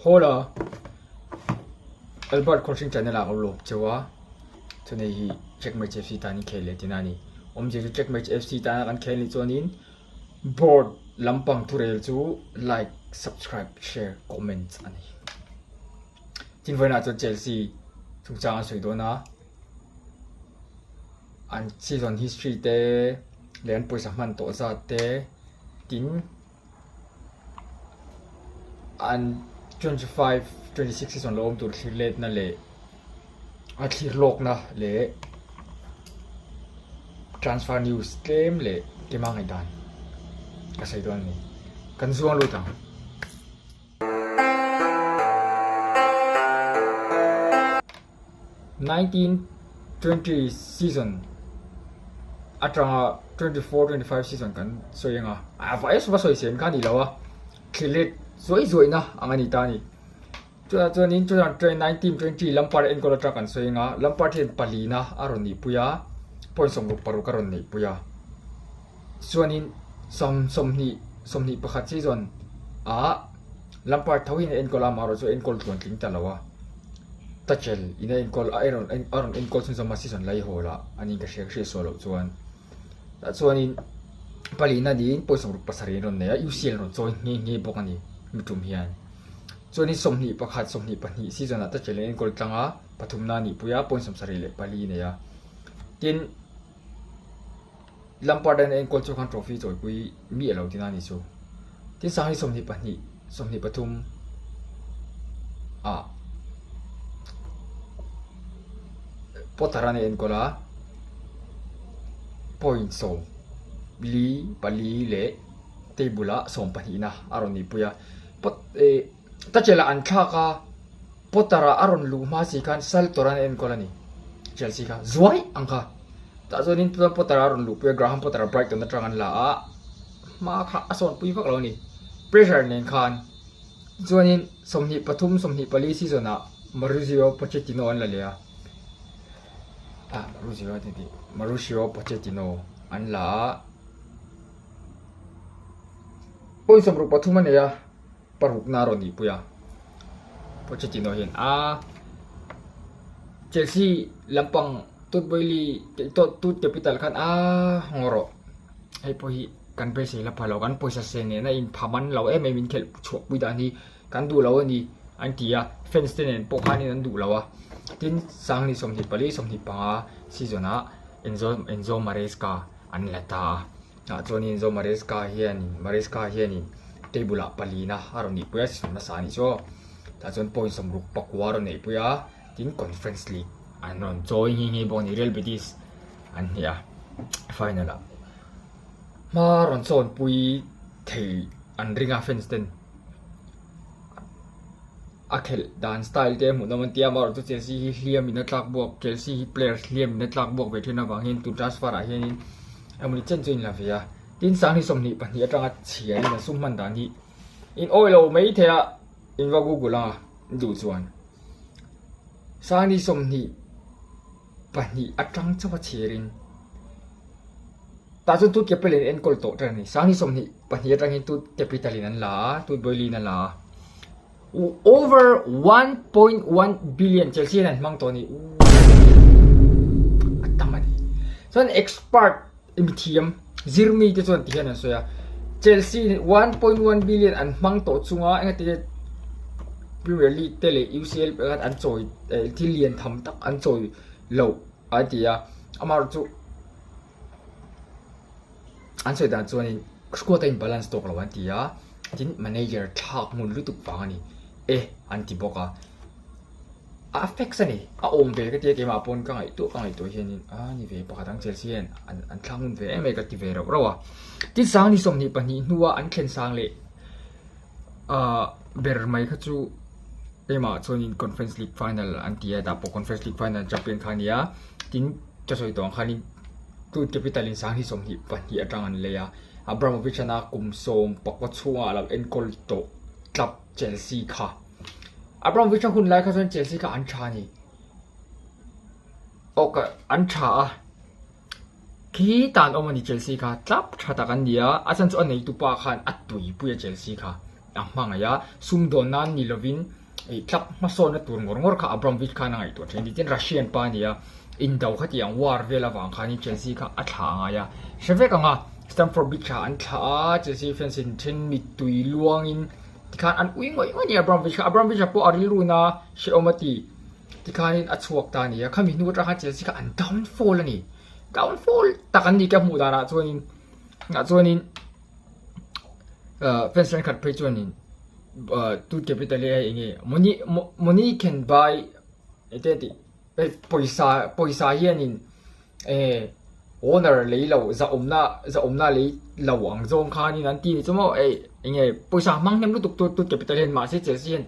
Hawla Albert Khawlhring channel ah ka lawm cheu a, chuan hei hi Checkmatch FC tan in khel leh tihna a ni. Awmzia chu Checkmatch FC tana kan khel nih chuanin board lampang thurel chu like, subscribe, share, comment a ni. Tin vawiinah chuan Chelsea chungchang a sawi dawn a, an season history te leh an pawisa hman tawh zat te tin. An 25, 26 season lo awm tur thlir letna leh a thlir lawkna leh transfer news tlem leh keimah ngaihdan ka sawi dawn a ni. Kan zuang lut ang. 1920 season atanga 24 25 season kan sawi anga a vai va sawi sem kha a ni lo a thli let zuai zuai na ang a ni ta a ni chutah chuanin 1920 Lampard enkawl atang kan sawi anga Lampard hian palina a rawn nih pui a point 66 a rawn neih pui a chuanin 20 21 season ah Lampard tho hian a enkawl a amaherawhchu a enkawl tluan tling ta lo a Tuchel in a enkawl a rawn a rawn enkawl chhunzawm a season lai hawl ah an in ka hria ka hriat sual loh chuan tah chuanin palina niin pawisa ruk pasarih an rawn nei a UCL an rawn chawi nghe nghe bawk a ni mi tum hian chuanin 21 22 season ah Tuchel in a enkawl tlang a pathumna a nihpui a point 74 a nei a tin. Lampard an enkawl chu khan trophy chawipui miah lo tina a ni chu. Tin Sanghni 22, 23 ah Potter an enkawl a, point 44 leh table ah 12 na a rawn nihpui a. Tuchel ah an thlak a. Potter-a a rawn luh hma si khan Saltor an enkawl a ni. Chelsea kha zuai ang kha. Tah chuanin Potter-a a rawn luh pui a, Graham Potter-a Brighton atang an la a, hma kha a sawn pui vak lo a ni. Pressure nen khan. Chuanin 23, 24 season-ah Mauricio Pochettino an la leh a. Ah, Mauricio a ti tih. Mauricio Pochettino an la a. Point 63 a nei a. Parukna a rawn nihpui a, Pochettino hian a Chelsea lampang Todd Boehly Todd Capital khan a ngaw rawh hei pawh hi kan beisei la pha lo kan pawisa sen nena in pha man lo em em in khelh chhuah pui dan hi kan duh lo a ni an ti a fans te nen pawh khanin an duh lo a tin Sangni 24 25 season ah Enzo Enzo Maresca an la ta a. Tah chuanin Enzo Maresca hianin Maresca hianin table ah palina a rawn nihpui a season hmasa a nih chu aw. Tah chuan point 69 a rawn neihpui a, tin Conference League an rawn chawi nghe nghe bawk a ni Real Betis an hneh a final ah. Hma rawn chawnpui thei an ring a fans ten. A khelh dan style te hmuhnawm an ti a, amaherawhchu Chelsea hi hliam in a tlak buak, Chelsea hi players hliam in a tlak buak ve thin avang hian tun transfer ah hianin engmawni chen chu a inla ve a. Tin, Sanghni 22 atanga chhiar in a sum hman dan hi in awih lo mai thei a, in va google anga duh chuan Sanghni 22 atang chauh a chhiar in tah chuan Tut Capital in enkawl tawh tan a ni. Sanghni 22 atang hian Tut Capital in an la a, Tut Boehly in a la a. Over 1.1 billion Chelsea hian an hmang tawh a ni. A tam a ni. Chuan expert mithiam zirmi te chuan ti hian an sawi a. Chelsea 1.1 billion an hmang tawh chunga enga ti Premier League te leh UCL pawh an chawi thil lian tham tak an chawi loh a ti a. Amaherawhchu chu an sawi dan chuanin squad a in balance tawk lo an ti a tin manager thlak ngun lutuk vang a ni e an ti bawk a a facts a ni a awm ve ka tia keimah pawn ka ngaihtuah ka ngaihtuah hianin a ni ve pakhat ang Chelsea hian an an thlak ngun ve em em ka ti ve rauh rauh a tin Sangni 22 hnua an thlen sang leh ah ber mai kha chu keimah chuanin Conference League final an ti a tah pawh Conference League final champion kha a ni a tin ka sawi tawh ang khanin Tut Capital in Sangni 22 atang an lei a, Abramovich an a kum sawm pakua chhungah a lo enkawl tawh club Chelsea kha. Abramovich a hun lai kha chuan Chelsea kha an tha a ni. Aw ka an tha a, khi tan awm a ni Chelsea kha, club tha tak an ni a, a chhan chu a neitupa khan a tuipui a Chelsea kha. a hmangaih a, sumdawn nan ni lovin ih club hmasawnna tur ngawr ngawr kha Abramovich khan a ngaihtuah thin a ni. Tin, Russian pa a ni a, indo kha tih ang war vel avang khanin Chelsea kha a thlah a ngai a, hre vek ang a, Stamford Bridge ah an thlah a, Chelsea fans in then mittui luangin tikhan an ui ngawih ngawih a ni Abramovich kha, Abramovich ah pawh a rilruna hrehawm a ti tikhanin a chhuak ta a ni a, khami hnu atang khan Chelsea kha an downfall a ni, downfall tak an ni ka hmuh danah chuanin ah chuanin ah fans thenkhat phei chuanin ah tu capital hi hei enge money money can buy enge tih hei pawisa pawisa hianin enge owner lei lo zahawmna zahawmna lei lo ang zawng khanin an ti ni chu maw hei enge pawisa hmang hnem lutuk tu tu capital hian mahse Chelsea hian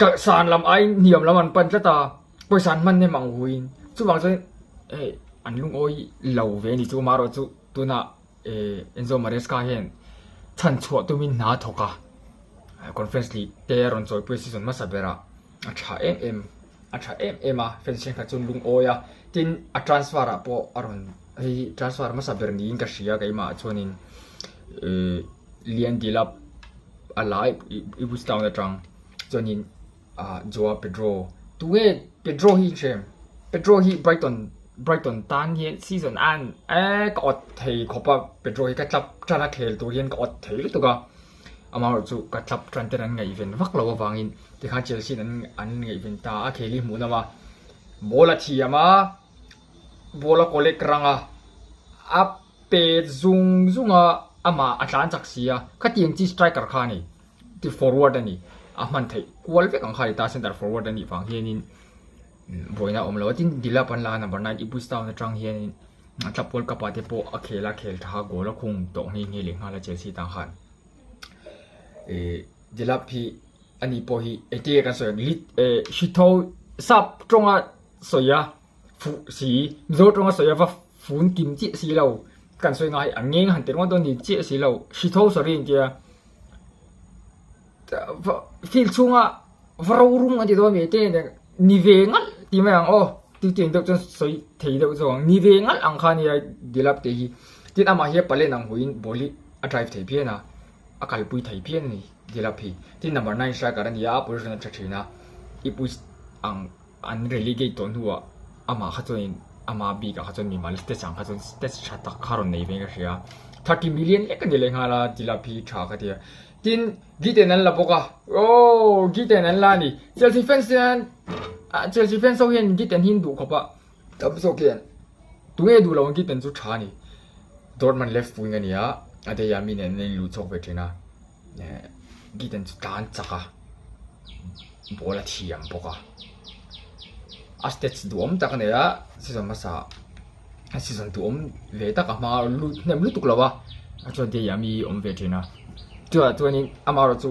kalhsan lam aiin hniam lam an pan tlat a. Pawisa an hman nem ang huin chuvang chuan hei an lungawi lo ve a ni chu amaherawh chu tunah eh Enzo Maresca hian chhan chhuah tumin hna a thawk a Conference League te a rawn chawipui season hmasa berah a tha em em a tha em em a fans thenkhat chu an lungawi a tin a transfer ah pawh a rawn hei transfer hmasa ber niin ka hria keimah chuanin eh Lian Delap a la Ipswich Town atang chuanin. Ah Joao Pedro tunge Pedro hi hrem Pedro hi Brighton Brighton tan hian season an eh ka awt thei khawp a Pedro hi ka tlap tan a khel tur hian ka awt thei lutuk a amaherawh chu ka tlap tan ten an ngaihven vak lo avangin tikhan Chelsea in an an ngaihven ta a khel hi hmuh nawm a ball a thiam a ball a collect rang a a pe zung zung a amah a tlan chak si a khatiang chi striker kha a ni. Ti forward a ni. A hman theih kual vek ang kha a ni ta, centre forward a nih vang hianin buaina a awm lo a. Tin, Delap an la a, number 9 Ipswich Town atang hianin Club World Cup ah te pawh a khel a, khel tha a, goal a khung tawh nghe nghe leh nghal a Chelsea tang khan. Ehh Delap hi ani pawh hi engtin nge kan sawi ang lit ehh hritho sap tawnga sawi a fuh si, Mizo tawnga sawi a va fun kim chiah si lo kan sawi ngai a ngeng han ti ringawt dawn ni chiah si lo hritho sorry engtia. Field chhunga va ro rum an ti dawn mai te ni ve ngalh ti mai ang aw tu tiang deuh chuan sawi thei deuh zawk ang ni ve ngalh ang kha nia Dilap te hi tin amah hi a palen ang huiin ball hi a drive thei phian a a kalpui thei phian a ni Dilap hi tin number 9 striker a ni a a position a tha thin a Ipswich ang An relegate tawh hnuah amah kha chuanin ama bikah kha chuan mimal stats ang kha chuan stats tha tak kha rawn nei vein ka hria. 30 million lek a ni leh nghal a Delap hi tha ka ti a. Tin, Giten an la bawk a, aww Giten an la a ni. Chelsea fans te hian Chelsea fans ho hian Giten hi an duh khawp a, tam zawk hian tunge duh lo ang Giten chu tha a ni. Dortmund left wing a ni a, Adeyemi nen an inluh chhuak ve thin a. Giten chu tlan chak a. Ball a thiam bawk a a stats duhawm tak a nei a season hmasa a season duhawm ve tak a hma a lut hnem lutuk lo a a chuan te hian mi awm ve thin a chutah chuanin amaherawhchu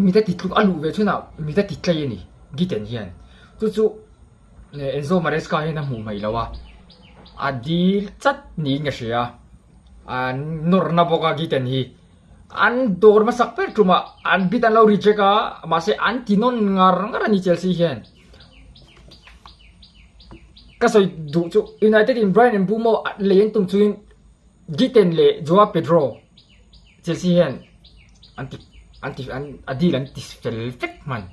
mit a ti tluk a luh ve chhunah mit a ti tlei a ni Giten hian chu chu Enzo Maresca hian a hmuh hmaih lo a a dil chat niin ka hria a nawrna bawk a Giten hi. An dawr hmasak ber tumah an bid an lo reject a, mahse an ti nawn ngar ngar a ni Chelsea hian. Ka sawi duh chu United in Bryan Mbeumo lei an tum chungin Gitten leh Joao Pedro Chelsea hian an ti an ti an a deal an ti fel vek hman.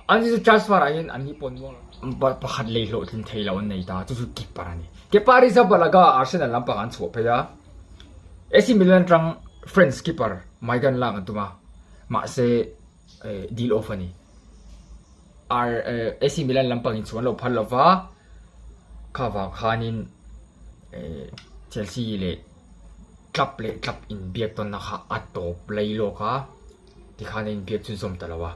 An chu transfer ah hian an ni pawh an muang lo. Pakhat lei hlawhtlin thei lo an nei ta chu chu keeper a ni. Kepa Arrizabalaga Arsenal lampang an chhuah phei a. AC Milan atang French keeper Maignan lak an tum a, mahse deal off a ni. AC Milan lampangin chhuan lo phal lova, kha vang khanin Chelsea leh club leh club inbiak tawnna kha a tawp lai lawk a. Tikhan a inbiak chhunzawm ta lo a,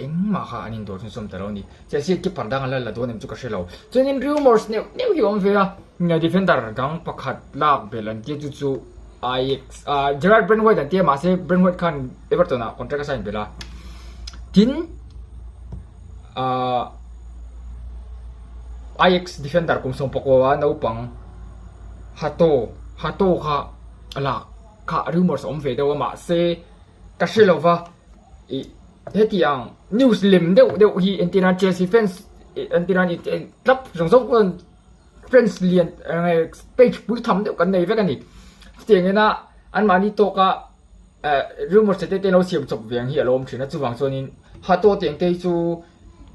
engmah kha an indawr chhunzawm ta lo a ni. Chelsea keeper dang an la la dawn em chu ka hre lo. Chuanin rumours neuh neuh hi a awm ve a, defender dang pakhat lak belh an tia chu chu Ajax ah Gerard Brentwaite an tia mahse Brentwaite khan Everton ah contract a sign belh a. Tin ah Ajax defender kum 19 a naupang Hato Hato kha a lak kha rumours a awm ve deuh a mahse Ka hre lo va, ih hetiang news lem deuh deuh hi entir nan Chelsea fans entir nan club zawng zawng pawh fans lian page pui tham deuh kan nei vek a ni. Chutiang ena anmahni tawka Rumour chhe te te lo siam chawp ve ang hi a lo awm thin a, chuvang chuanin Hato tih ang te hi chu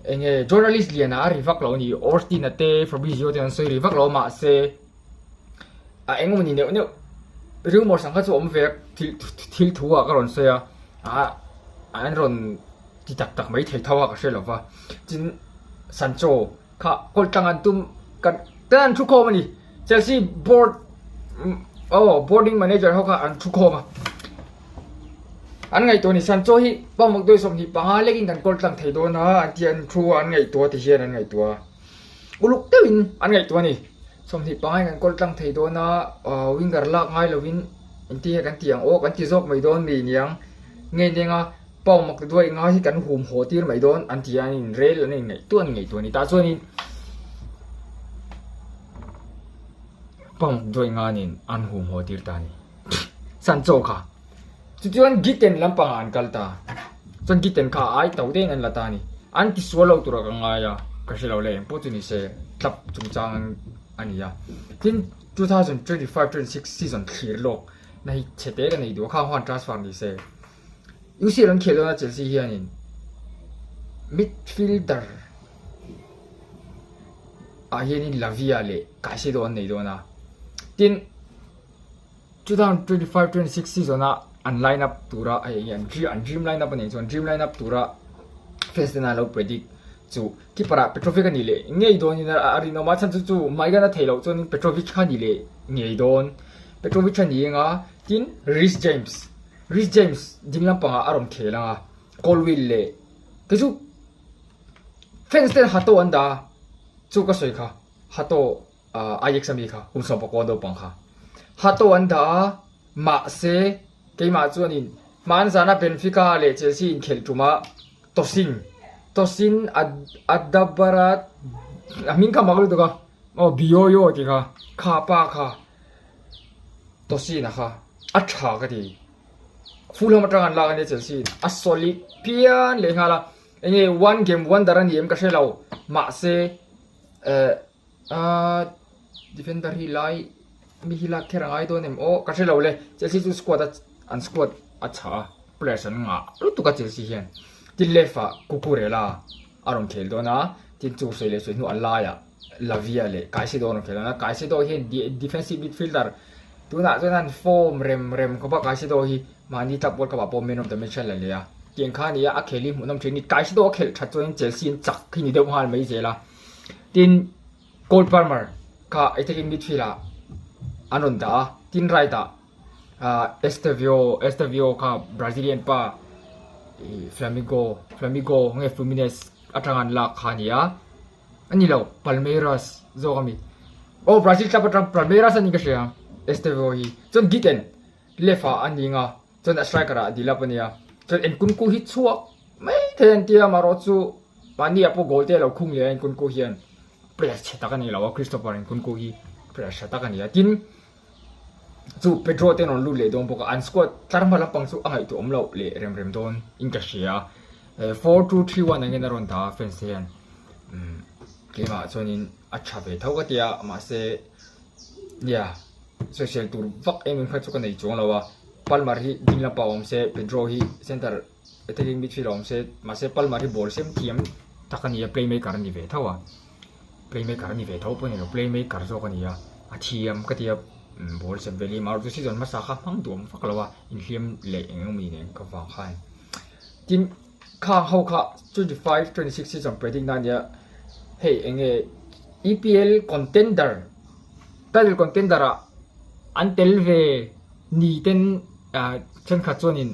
eng nge journalist lian ah a ri vak lo a ni, Ortin-a te Fabrizio te an sawi ri vak lo a mahse a eng emaw ni neuh neuh rumours ang kha chu a awm ve a thil thil thu ah ka rawn sawi a, ah an rawn ti tak tak mai thei tho a ka hre lo va, tin Sancho kha kawl tlang an tum kan ten an thu khawm a ni. Chelsea board aw boarding manager ho kha an thu khawm a an ngaihtuah ni Sancho hi pawmawk dawi 25 lekin kan kawl tlang thei dawn a an ti an thu a an ngaihtuah ti hian an ngaihtuah a uluk deuhin an ngaihtuah a ni 25 in kan kawl tlang thei dawn a winger lak ngai lovin engtin nge kan ti ang aw kan ti zawk mai dawn mi niang nge neng a pawmawk duai ngai hi kan hum haw tir mai dawn an ti a an inrel an inngaihtuah an ngaihtuah a ni tah chuanin. Pump duai nganin an hum haw tir ta a ni. Sancho kha chutichuan Giten lampangah an kal ta. Chuan Giten kha a ai to deuhin an la ta a ni. An ti sual lo tura ka ngai a, ka hre lo le engpawh chu ni se club chungchang a ni a. Tin, 2025-26 season thlir lawk na hi chhe te ka nei duh a, khang huan transfer ni se. UCL an khelh dawn a Chelsea hianin midfielder ah hianin Lavia leh Caicedo an nei dawn a, tin 2025-26 season a an line up tura hei an dream line up a nih chuan dream line up tura fans ten an lo predict chu keeper ah Petrovic a nih leh ngei dawnin a rinawm a chhan chu chu Maigana theih loh chuanin Petrovic kha a nih leh ngei dawn Petrovic a ni eng a tin Reece James Reece James ding lampangah a rawn khel ang a, Colwill leh kei chu fans ten Hato an dah a, chu ka sawi kha Hato Ajax ami kha kum 19 naupang kha Hato an dah a, mahse keimah chuanin hmanzana Benfica leh Chelsea inkhelh ṭuma Tosin Tosin Adabara a hming kha mak lutuk a, aw Bioyo tih kha kha pa kha Tosin-a kha a tha ka ti. Fulham atang an lak a nia Chelsea in a solid phian leh nghal a, enge one game wonder a ni em ka hre lo mahse eh ah defender hi lai mi hi lak kher a ngai dawn em aw ka hre lo le Chelsea chu squad a an squad a chhah a players an ngah lutuk a Chelsea hian tin left ah Cucurella a rawn khel dawn a tin chu sawi leh sawi hnu a laiah Lavia leh Caicedo an rawn khel dawn a, Caicedo hian defensive midfielder tunah chuan an form rem rem khawp a, Caicedo hi mahni club World Cup ah pawh man of the match a la leh a, tiang kha a ni a, a khel hi hmuhnawm thin a ni, Caicedo a khelh that chuan Chelsea an chak hi ni deuh nghal mai zel a, tin Cole Palmer kha attacking midfield ah an rawn dah a, tin right ah Estevio Estevio kha Brazilian pa ih Flamigo Flamigo nge Fluminense atanga an lak kha a ni a. A ni lo, Palmeiras zawk a mi. Aw Brazil club atang Palmeiras a ni ka hria Estevao hi. Chuan Gitten left ah a ni nga, chuan a striker ah Delap a nia. Chuan Nkunku hi chhuak mai thei an tia amaherawh chu mahni ah pawh goal te a lo khung leh a Nkunku hian player chhe tak a ni lo a Christopher Nkunku hi player tha tak a ni a. Tin chu Pedro te an rawn lut leh dawn bawk a, an squad tlar hma lampang chu a ngaihtuah awm loh leh rem rem dawn in ka hria. 4-2-3-1 angin a rawn dah a fans te hian. Umm keimah chuanin a tha ve tho ka ti a mahse nia sawisel tur vak em em kha chu ka nei chuang lo a Palmer hi ding lampang awm se Pedro hi center attacking midfield ah awm se mahse Palmer hi ball sem thiam tak a ni a playmaker a ni ve tho a playmaker a ni ve tho pawh a ni lo playmaker zawk a ni a a thiam ka ti a ball sem vel hi amaherawhchu season hmasa kha hmang duh awm vak lo a inhliam leh eng emaw nen ka vang khan tin. Khang ho kha 25, 26 season predict na ania hei enge EPL contender title contender ah an tel ve ni ten thenkhat chuanin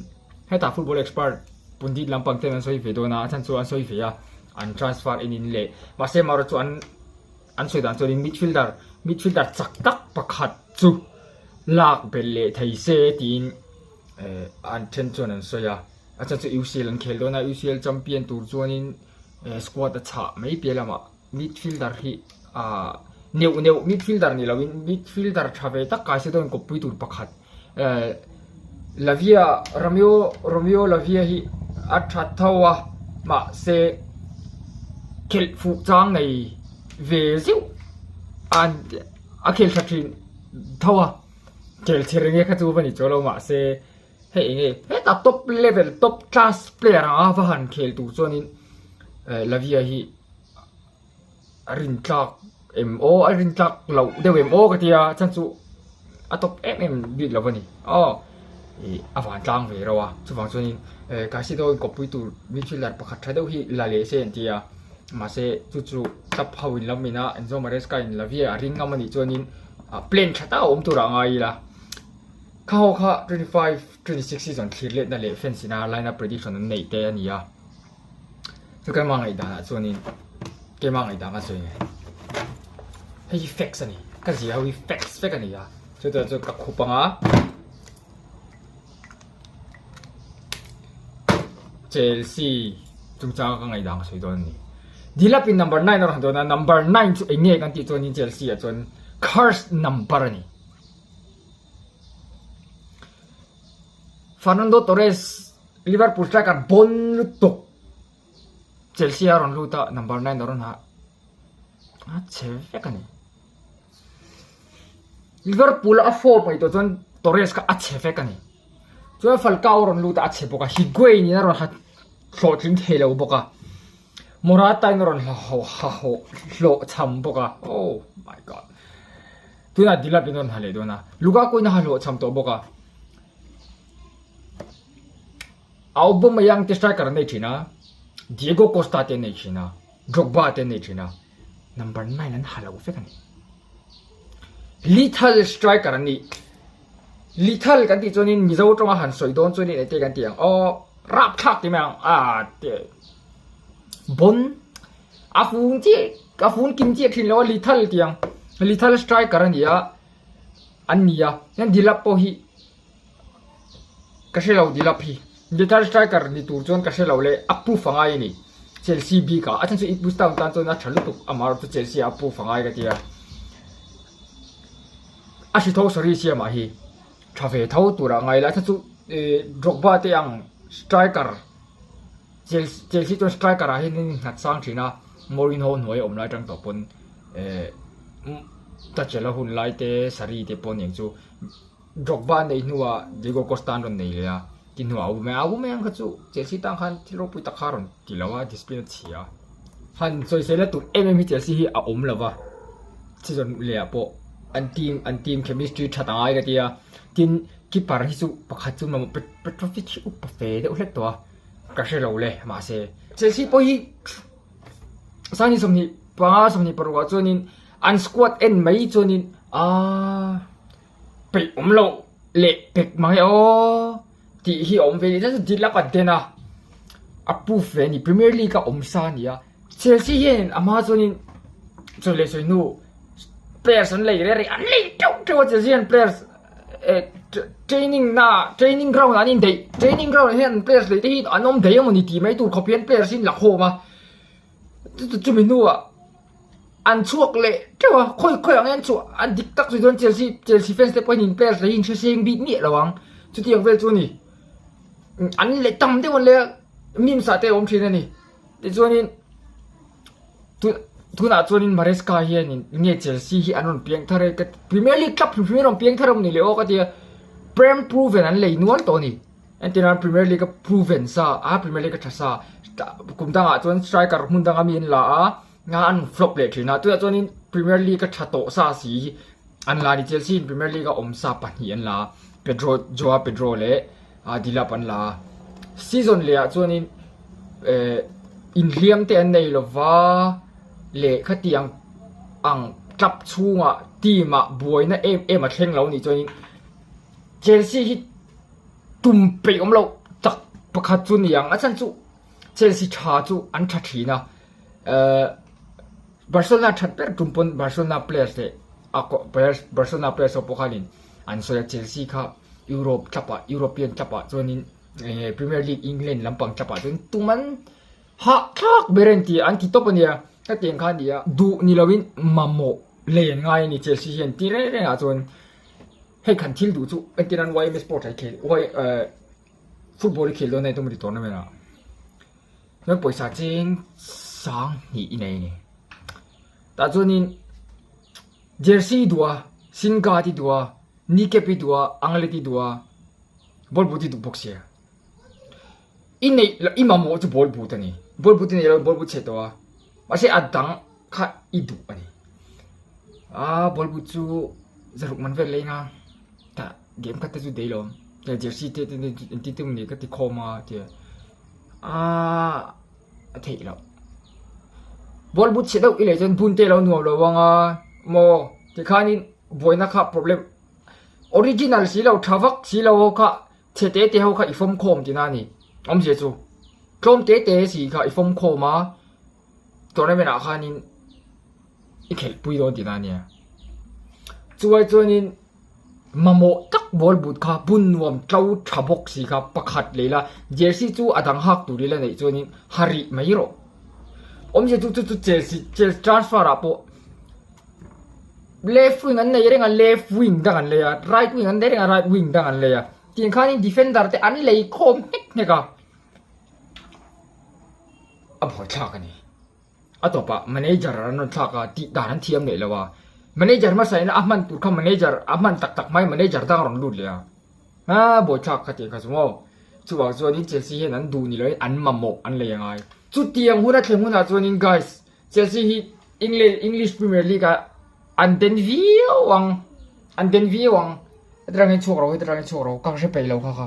hetah football expert pundit lampang ten an sawi ve dawn a a chhan chu an sawi ve a an transfer en in leh mahse amaherawhchu an an sawi dan chuanin midfielder midfielder chak tak pakhat chu lak belh leh thei se tiin an then chuan an sawi a. A chhan chu UCL an khel dawn a, UCL champion tur chuanin squad a chhah mai piah lamah midfielder hi ahh neuh neuh midfielder ni loin midfielder tha ve tak kai se dawn kawppui tur pakhat ehh Lavia Romeo Romeo Lavia hi a tha tho a mahse khelh fuh chang nei ve zeuh a a khel tha thin tho a, khel chhe reng e kha chu va ni chuang lo mahse. Hei enge heta top level top class player anga va han khel tur chuanin Lavia hi a rin tlak em aw a rin tlak loh deuh em aw ka tia chhan chu a top em em bik lo a ni aw ih a van tlang ve reuh a chuvang chuanin Caicedo in kawppui tur midfielder pakhat tha deuh hi la leh se an ti a mahse chu chu club ho in lam in a Enzo Maresca in Lavia a ring ngam a nih chuanin plan tha tak a awm turah a ngai ila. Kha ho kha 25, 26 season thlir letna leh fans ina line up prediction an neih te a ni a. Chu keimah ngaihdanah chuanin keimah ngaihdan ka sawi nge. Hei hi facts a ni. Ka zia ho hi facts vek a ni a. Chutah chuan ka khup anga Chelsea chungchanga ka ngaihdan ka sawi dawn a ni. Delap in number 9 a rawn dawn a, number 9 chu eng nge kan tih chuanin Chelsea ah chuan curse number a ni. Fernando Torres Liverpool striker bon lutuk Chelsea a rawn lut a number 9 a rawn ha a che vek a ni. Liverpool a form ngaihtuah chuan Torres kha a che vek a ni. Chuan Falcao a rawn lut a a che bawk a Higuain in a rawn ha hlawhtling thei lo bawk a. Morata in a rawn hlawh cham bawk a oh my god. Tunah Delap in a rawn ha leh dawn a, Lukaku in a ha hlawh cham tawh bawk a. Aubameyang te striker an nei thin a, Diego Costa te an nei thin a, Drogba te an nei thin a, number 9 an ha lo vek a ni. Lethal striker an ni. Lethal kan tih chuanin Mizo tawnga han sawi dawn chuanin eng te kan ti ang aw rapthlak ti mai ang a te bon a fung chiah a fung kim chiah thin lo a lethal ti ang lethal striker a ni a an ni a hian Dilap pawh hi ka hre lo Dilap hi lethal striker ni tur chuan ka hre lo le a proof a ngai a ni Chelsea bik ah a chhan chu Ipswich Town tan chuan a tha lutuk amaherawhchu chu Chelsea ah a proof a ngai ka ti a. A hri tho sorry siamah hi tha ve tho turah ngai la chu ih Drogba te ang striker Chelsea chuan striker ah hian in nghat sang thin a Mourinho hnuai a awm lai atang tawh pawn eh Tuchel a hun lai te Sarri te pawh aniang chu Drogba an neih hnuah Diego Costa an rawn nei leh a tin hnuah Aubameyang Aubameyang kha chu Chelsea tan khan thil ropui tak kha a rawn ti lo a discipline a chhia a han sawisel na tur em em hi Chelsea hi a awm lo va. Season leh ah pawh an team an team chemistry that a ngai ka ti a, tin keeper hi chu pakhat chu mamawh Petrovic hi upa fe deuh hlek tawh a, ka hre lo le mahse Chelsea pawh hi Sani 25 26 ah chuanin an squad en mai chuanin aaa peih awm loh leh pek mang e aw tih hi a awm ve a ni chuan Dilap a den a, a proof ve a ni Premier League a awm sa a ni a. Chelsea hian a hma chuanin sawi leh sawi hnu players an lei reng reng an lei teuh teuh a Chelsea hian players eh training na training ground ah an indaih training ground ah hian players lei te hi an awm daih emawni tih mai tur khawp hian players hi an la khawm a chumi hnuah an chhuak leh teuh a khawi khawi ang hian chhuah an dik tak chu chuan Chelsea Chelsea fans te pawh hian players lei hi an hre seng bik miah lo ang chutiang vel chu a ni an leh tam deuh an lei a memes ah te a awm thin a ni. Tichuanin tunah chuanin Maresca hianin nge Chelsea hi an rawn piang thar e ka Premier League club hrim hrim an rawn piang thar a ni leh aw ka ti a Prem proven an lei nual tawh a ni entirnan Premier League a proven sa a Premier League a tha sa kum dangah chuan striker hmun danga mi an la a nga an flop leh thin a tunah chuanin Premier League a tha tawh sa si hi an la a ni Chelsea in Premier League a awm sa pahnih an la a Pedro Joao Pedro leh a Dilap an la a season leh ah chuanin eh inhliam te an nei lova leh khatiang ang club chhungah team ah buaina em em a thleng lo anih chuanin Chelsea hi tum peih awm loh tak pakhat chu ni ang a chhan chu Chelsea tha chu an tha thin a eh Barcelona that ber tum pawn Barcelona players leh a Barcelona players ho pawh khanin an sawi a Chelsea kha. Europe club ah European club ah chuanin eng Premier League England lampang club ah chuan tum an hahthlak ber an ti an ti tawp a nia hetiang kha a ni a duh ni lovin mamawh lei an ngai a ni Chelsea hian ti reng reng ah chuan hei khan thil duh chu entir nan YMS Sports ah i khel Y eh football i khel dawn a tum a ti tournament ah chuan pawisa cheng sang hnih i nei a ni tah chuanin jersey duh a shin guard i duh a. Kneecap i duh a, anglet i duh a. Ball boot i duh bawk sia. I neih loh i mamawh chu ball boot a ni. Ball boot i neih loh ball boot chhe tawh a. Mahse a dang kha i duh a ni. Aa ball boot chu zaruk man vel leng a tah game khat te chu dei lo awm. Jersey te te engtin te maw ni ka ti khawm a tia aa a theih loh. Ball boot chhe deuh i leh chuan bun te a lo nuam lo ang a maw tikhanin buaina kha problem original si lo tha vak si lo ho kha chhe te te ho kha i fawm khawm tihna a ni. Awmzia chu tlawm te te si kha i fawm khawm a tournament ah khanin i khelh pui dawn tihna a nia. Chuai chuanin mamawh tak ball but kha bun nuam tlo tha bawk si kha pakhat leh la jersey chu a dang hak tur ila neih chuanin ha rih mai rawh. Awmzia chu chu chu Chelsea Chelsea transfer ah pawh left wing an nei reng a left wing dang an lei a right wing an nei reng a right wing dang an lei a tiang khanin defender te an lei khawm hnek hnek a a buaithlak a ni. A tawpah manager an rawn thlak a, tih dan an thiam leh lo a. Manager hmasa ina a hman tur kha manager a hman tak tak hmain manager dang a rawn lut leh a. Aa buaithlak kha tih kha chu maw. Chuvang chuanin Chelsea hian an duh ni loin an mamawh an lei a ngai. Chutiang hun a thleng hunah chuanin guys, Chelsea hi England English Premier League ah an den viau ang, an den viau ang. Heti rangin chhuak rawh, heti rangin chhuak rawh, ka hre peih lo kha kha.